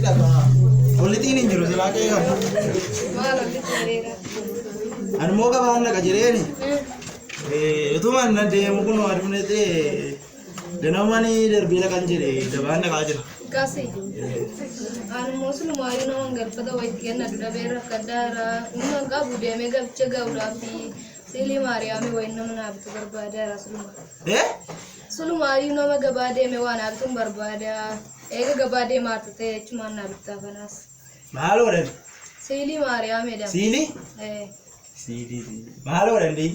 dhagaa. Ollitiin hin jiru silaa qe'ee kana. Maal ollitti hiriira? Ani immoo gabaan dhaqa jedheeni. Utuma na deemu kun aduun ta'e ganamani darbee dhaqan jedhe gabaan dhaqaa jira. Kasi. Ani immoo sulumaayyuu nama galfata wayitti kenna dudhabee rakkadhaara. Humna hin qabu deemee gabicha ga'uudhaaf siilii Maariyaamii wayin nama naa bitu barbaadaara suluma. Eh? Sulumaayyuu nama gabaa deeme waa naa bituun barbaada. Eega gabaa deemaa jirtu ta'e jechumaan naa bittaa kanaas. Maal godhan? Siilii Maariyaamiidha. Siilii? Eh. Siilii. Maal godhan deeyi?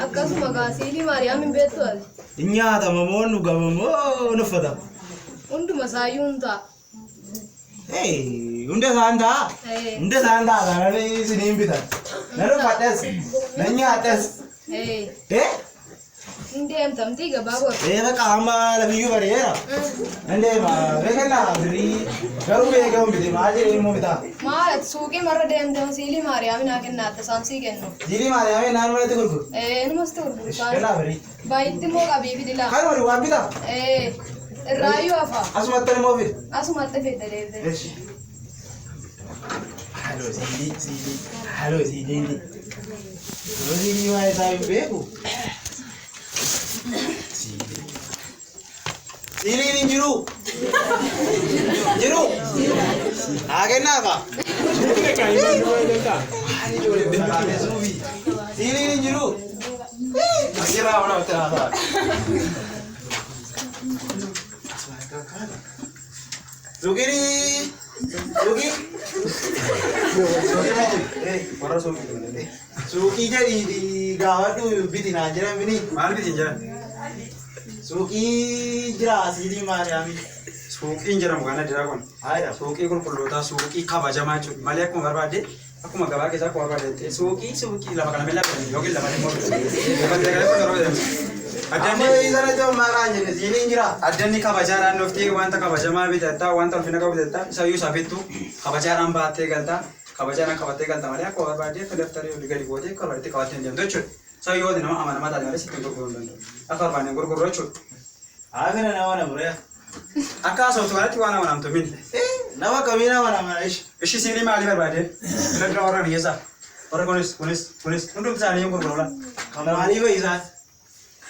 Akkasuma gaa siilii Maariyaam hin beektu ati. Hin nyaatama moo hin dhugama moo hin uffatama? Hunduma isaayyuu hin ta'a. Hey, hunda isaan ta'a. Eh. Hunda isaan ta'a taanaan isiniin bitan. Nan uffadhas, nan nyaadhas. Eh. Eh? Hin deemtamtii gabaa bor. Ee bakka amma lafiyyuu bareera. Nan deema. Beekanna birrii garuu beekamu miti maal jedhee immoo bitaa. Maal ati suuqii marra deemte siilii Maariyaamii naa kennaa adda isaan sii kennu. Siilii Maariyaamii naan manatti gurguru. Eh, inuma sitti gurguru isaan. Kennaa birrii. Baay'itti immoo qabii fidilaa. Kanuma duwwaan bitaa. Eh, irraayyuu hafa. Asumatti immoo fida. Asumatti fidda deemte. Eshi. Haaloo siilii siilii haaloo siilii. Haaloo siilii waa isaa hin beeku. Siilii. Siiliin hin jiru. Jiru. Haa kennaafa. Siiliin hin jiru. Asirraa mana walitti haasa'a. Suuqiin suuqii Warra suuqii. Suuqii jedhii gaafadhu biti naan jedhan bini. Maal biti jedhan? Suuqii jira siilii Maariyaamii. Suuqiin jedhamu kana diraa kun. Haayidha. Suuqii qulqullootaa suuqii kabajamaa jechuudha. Malee akkuma barbaadde akkuma gabaa keessaa akkuma barbaadde suuqii suuqii lafa kana miila qabani yookiin lafa dhimmoo lafa dagalee kun yeroo jedhamu. Amma Addanni sana ta'u maqaan jenne siiliin jira. addanni kabajaadhaan dhuftee wanta kabajamaa bitattaa wanta ulfina qabu bitattaa isayyuu isaa bittu kabajaadhaan baattee galtaa kabajaadhaan qabattee galta malee akkuma barbaadde akka daftarii olii gadi gootee akka barbaadde qabattee hin deemtu jechuudha. Isayyuu yoo nama amanamaa taate malee sitti hin gurguruu hin danda'u. Akka barbaadne hin gurgurru jechuudha. Haa kana nama namuree. Akka haasoftu kanatti waan amanamtu miti. Nama kamii nama namana ishi. Ishi siilii maalii barbaade? Filadhaa warra kana keessaa. Warra kunis kunis kunis hundumti isaanii hin gurgurula. Kan maalii fa'isaa?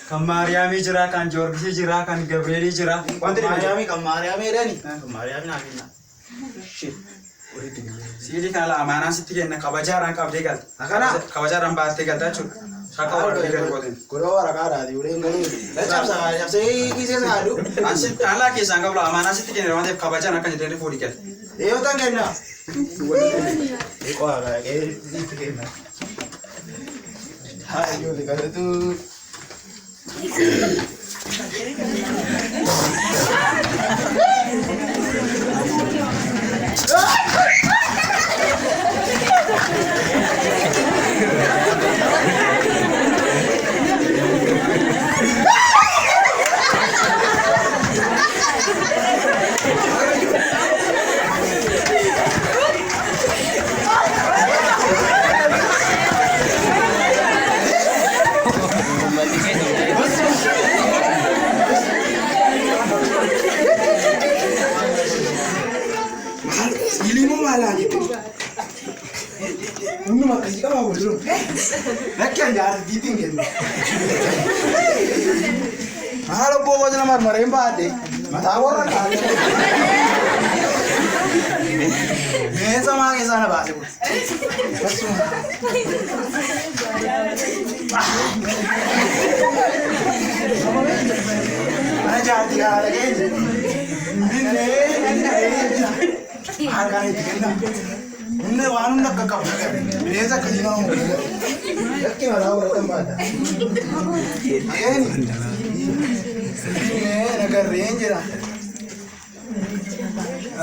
Kan Maariyaamii jira, kan Joorgisii jira, kan Gabrielii jira. Wanti dhibee jira. Maariyaamii kan Maariyaamii jedhani. Kan Maariyaamii naa kenna. Siilii kana laa amaanaan sitti kenna kabajaadhaan qabdee galta. Akkana? Kabajaadhaan baattee galta jechuudha. Shakka warra olii gadi gooteen. Godoo waraqaadhaati uleen galuu. Cabsa cabsee kiisee saadu. Ansi alaa keessaan qabla amaanaan sitti kenna waan ta'eef kabajaan akka jedhanii fuudhii galta. Eeyotan kenna. Eeqoo itti kenna. Haa ijoollee kanatu. Siilii moo maal haa jettu? Hunduma akkasii qabaa wal dura. Lakki an jaartiitti hin kennu. Maal obbo Boojana marmareen baadhe mataa warra kaa'e. Bineensa maa keessaa na baase kun. Mana jaartii haadha keenya. Binnee harkaan itti kenna. Inni waan hunda akka qabu bineensa akkasii nama mul'isa. Lakki mataa warra kan baadha. Akeeni. Binnee nagarreen jira.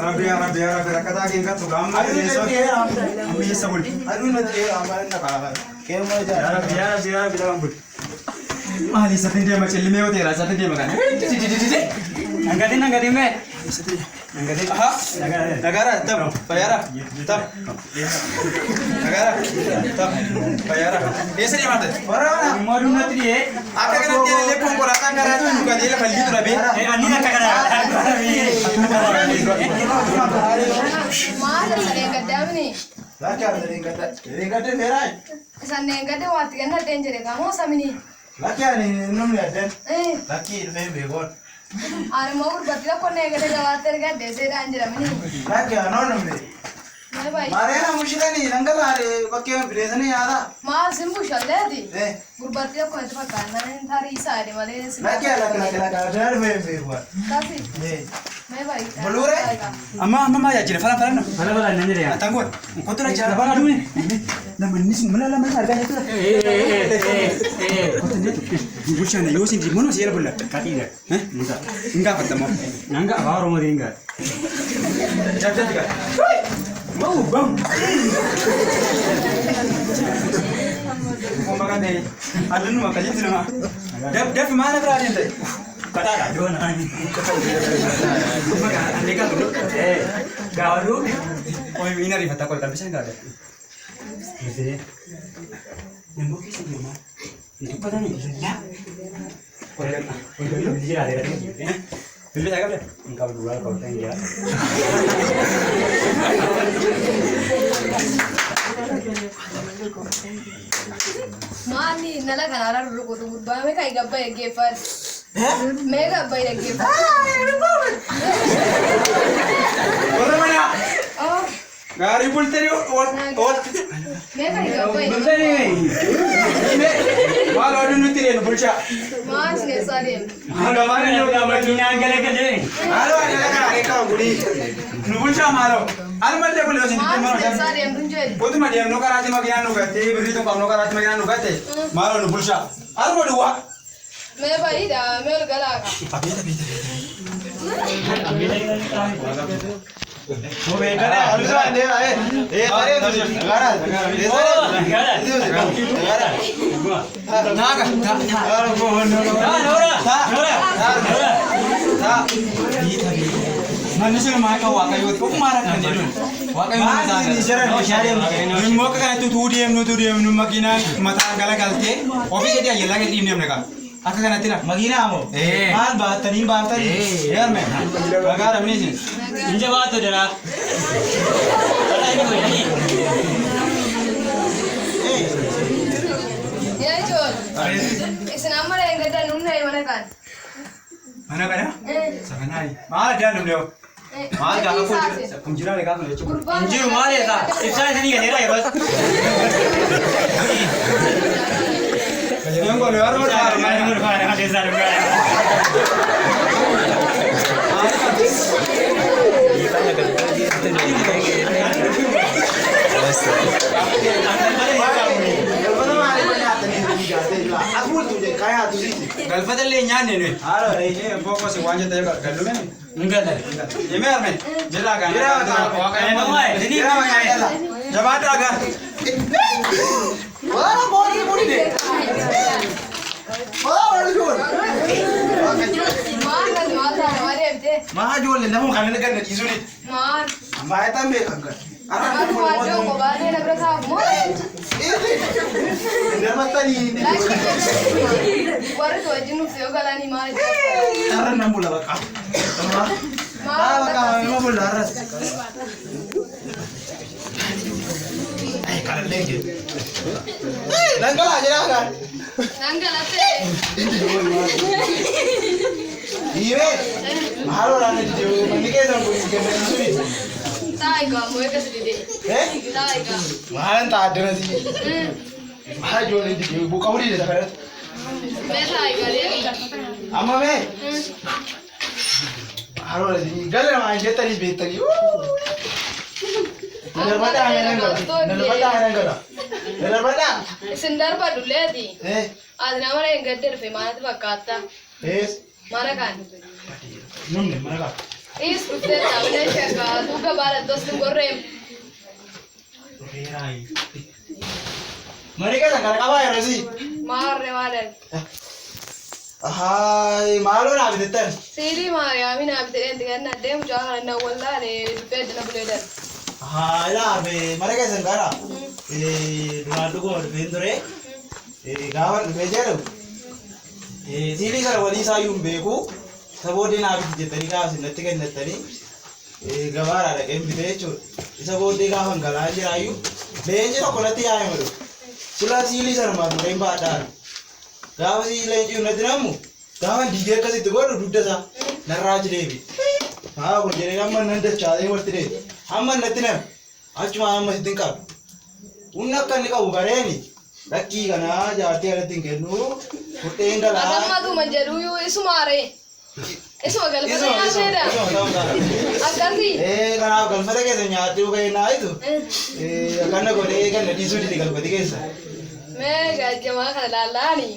Rabbi yaa Rabbi yaa Rabbi rakkataa kee kattu gaamma Aduun bineensota. natti dheeraa. Amma eessa buli? Aduun natti dheeraa amma inni qaba. Keemmoo Yaa ijaa. Rabbi yaa Rabbi yaa Rabbi lamaan buli. Maali isatti deema cillimee hoteela isatti deema kana. Hangatiin hangatiin mee. Aha. Nagaara tam fayyaara tam. Nagaara tam fayyaara. Eessa deemaa turte? Immoo dunnatti dhiyee. Akka kanatti illee konkolaataan karaa jiru galee lafa illee tura bee. Anni akka kana. Maal isa gaddaamini? Lakki ani reengadda. Reengadda feeraa? Isan gadde waatti kennadheen jedhe kamoo samini? Lakki ani namni addan. Lakki dhufee beekoon. Ani immoo gurbatti tokko gadde gabaatti ergadde seedhaan jedhamini. Lakki anoo namni. Maal baay'ee? Maariyaana mushilanii dhangalaare bakkee bineensanii nyaata. Maal sin bushalleeti? Eh. Gurbatti tokko natti fakkaannaan tarii isaadhe malee sin. Lakki lakki lakki lakki addan dhufee beekoon. Kasi Eh. mee baay'ee? Buluure? Amma amma maa yaajjire fala fala na. Fala fala nan jedhe. Tangoon kontola jara bana duune. Namanni sun mala lama argaa jirtu. Bulchaan yoo sin dimmoon si jala bulla. Katiidha. Hin gaafatamu. Nanga afaan Oromootiin hin gaafata. Jabjatti gaa. Wow bam. Kun bakka ta'e addunuma akkasitti nama. Daf maal biraa deemte? Kataadha. Joona. Annee gaafatu. Gaafatu. Oyi inni ariifata qoy qalbisaan gaafata. Namoo keessa jiru maal? Dubbatanii lallaa. Bilbila qabda? Hin qabu duwwaa qabda hin jira. Maali nala kanaarra rurrukutu gurbaa meeqa gabba dhaggeeffatu? Meeqa gabba dhaggeeffatu? Warra manaa Oh, gaarii bultanii ol ol. meeqa gabba Maal oduu nutti deemu bulchaa. Maal isin eessaa deemtu? Hanga maal inni Makiinaan galagalee. Maaloo ani lakka ani qaba gudii. Nu bulchaa maaloo. Almallee bulee osoo hin Maal isin deemu. eessaa deemtu hin jedhu? Utuma deemnu karaatti makiinaan nu gattee birrii tokko qabnu karaatti makiinaan nu gatte maaloo nu bulchaa. Alma duwwaa. Mee baay'eedha mee ol galaaqa. Abeet abeet abeet. Naaga ta ta ta ta. Manni sun maa kan waaqayyooti ofuma kan jedhuun waaqayyoon immoo akka kanatti utuu deemnu utuu deemnu makiinaan mataa galagaltee ofii jedhee ayyalaa gadi dhiibne amna qaba. Akka kanatti la. Makiinaa moo? Eh. Maal baattanii baaftanii? Yarme nagaa dhabnee isin. Hin jabaatu jira. Yaa ijoollee isin amma gadda numna mana kan. Mana kana? Saganaayi. Maal addaan dhumne hoo? Maal gaafa kun jira gaafa jechuudha. Hin jiru maal eessa? Ibsaan isanii galeera yeroo. Yoon kun yeroo dhaa. Galfata maaliif nyaatanii gaatee jira? As bultu jee kayaa tusiiti. Galfata illee nyaanne nuyi. Haala reeshee boqosi waan jettee gallume. Hin galan. Himee arme jira gaa. Jira gaa. Jira gaa. Jabaadhaa gaa. Waara boodii budide. Waara ijoollee. Maal kan maal taate maal deemte? Maa ijoollee nama kan inni ganna dhiisuu dide. Maal? Baay'ataan beekan kan. Maal waajjoo kophaa na bira taa'u moo? Darbatanii. Warri wajjin nuuf yoo galanii maal jedhu? Har'a nan bula baqa. Maa baqa nama bula har'as. Ay kanallee jedhu. Dhangala'aa jira kan. Dhangalattee. Dhiibee maaloo raana didee manni keessan kun ganna dhiisuu dide. Taa'i gaa moo eegas didee? Eh? Taa'i gaa. Maalan ta'a addana si. Maal ijoollee didee buqqa'uu dide taphatu. Mee taa'i gaa deemi. Amma mee maaloo raana gala namaa jettanii beektanii. Darbadhaa nan gala. Darbadhaa nan gala. Darbadhaa. Isin darba dulleeti. Eh? Ati nama hin gadde dhufe maaltu fakkaatta? Eh? Mana kan. Namni mana qaba. Is dhuftee dhaabnee shaggaa duuka baala sin gorreem. Mani keessa kana qabaa yeroo si. Maarre maalan. Ahaa maaloo naa bitattan? Siilii Maariyaamii naa bitee itti kennadhee mucaa kana na wallaalee dhufee dina bulee darbe. Ahaa ilaa mana keessan gara duraan dhuguma dhufeen ture. Gaafa dhufee jedhu siilii sana walii isaa iyyuu hin beeku. Isa booddee naa biti jettanii gaafa isin natti kennattanii gabaadhaa dhaqeen bitee jechuudha. Isa booddee gaafa galaa jiraayyuu leenci tokko natti yaa'e malu. Sila siilii sana marmareen baadhaan. Gaafa siilii leenci natti nammu gaafa diigee akkasitti godhu dugda isaa narraa achi deebi. Haa kun jedhee amma nan dachaatee walitti deebi. Amma natti nami achuma amma sitti hin qabu. Humna akka inni qabu bareeni lakkii kanaa jaartii kanatti hin kennu fudheen galaa. Agammatuma jedhuyyuu isuma aree. Isuma galfata nyaateedha. Akkasii. Ee kanaaf galfata keessa nyaattuu kennaa jitu. Akkana godhee kan na dhiisuu dide galfati keessa. Mee gaajjamaa kana laallaani.